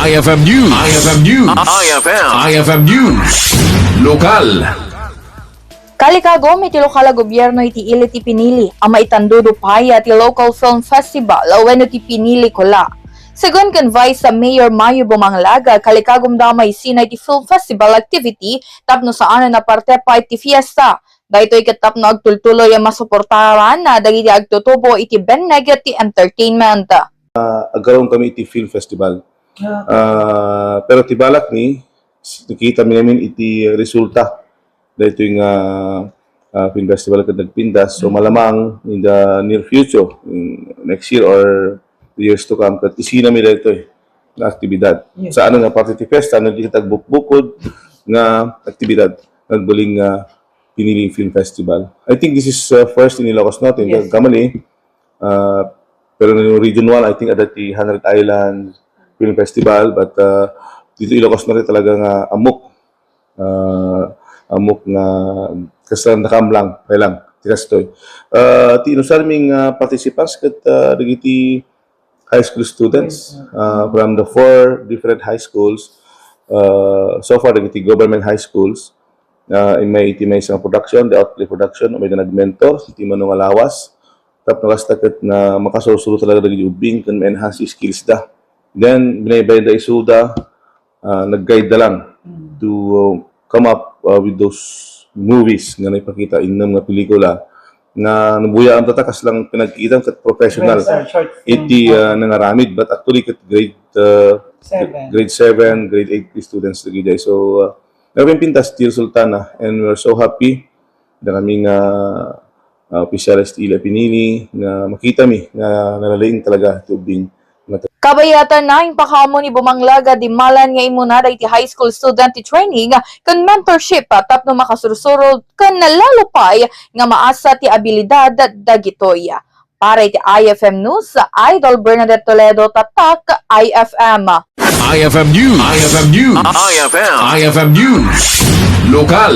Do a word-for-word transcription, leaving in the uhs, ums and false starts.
I F M News. I F M News. I F M. I F M News. Lokal. Kalikagum iti lokal a gobierno iti ili ti pinili a maitandudo pay ti local film festival wenno ti pinili kula. Segun ken Vice Mayor Mayo Bumanglaga, kalikagumda a maisina iti film festival activity tapno saanen a parte pay ti fiesta. Daytoy ket tapno agtultuloy a masuportaran dagiti agtutubo iti benneg ti entertainment. Aggarum kami iti film festival. Ah, pero ti balak mi, s-, nakita mi ngamin iti resulta daytoy nga, ah, film festival ket nagpintas. So, malamang in the near future, in next year or the years to come, ket isina mi daytoy nga aktibidad. Yes. Saan nga parte ti fiesta, no, di kita agbukbukod nga aktibidad, nagbaling nga piniling film festival. I think this is, uh, first in Ilocos Norte. Yes. Kamali, uh, pero no Region one, I think, adda ti Hundred Island Film Festival, but, uh, dito Ilocos Norte talaga nga amok. Uh, amok nga kasla nakamlang, kaya lang, ti kastoy. Uh, ti inusar mi nga participants ket, uh, dagiti high school students, uh, from the four different high schools. Uh, so far, dagiti government high schools, uh, in may, iti may isang production, the outplay production, may nag-mentor, iti mano nga lawas. Tapno kasta ket na makasursuro talaga dagiti ubbing ken ma-enhance ti skills da. Then, binaybay da isuda, ah, nag-guide da lang to, uh, come up, uh, with those movies nga naipakita, innem nga pelikula nga nabuyaam ta kaslang pinagkitam ket professional iti, uh, nangaramid, but actually ket grade, uh, grade seven, grade eight students dagiti. So, uh, nagpintas ti resultana, and we're so happy da kami nga, ah, opisyales ti ili a pinili nga makita mi nga nalalaing talaga ti ubbing. Kabayatan na impakaammo ni Bumanglaga, dimmalan nga immuna dagiti high school student ti training ken mentorship tapno makasursuro ken lalo pay nga maasa ti abilidad dagitoy. Para iti I F M News, Idol Bernadette Toledo, Tatak I F M. I F M News. I F M News. I F M. I F M News. Lokal.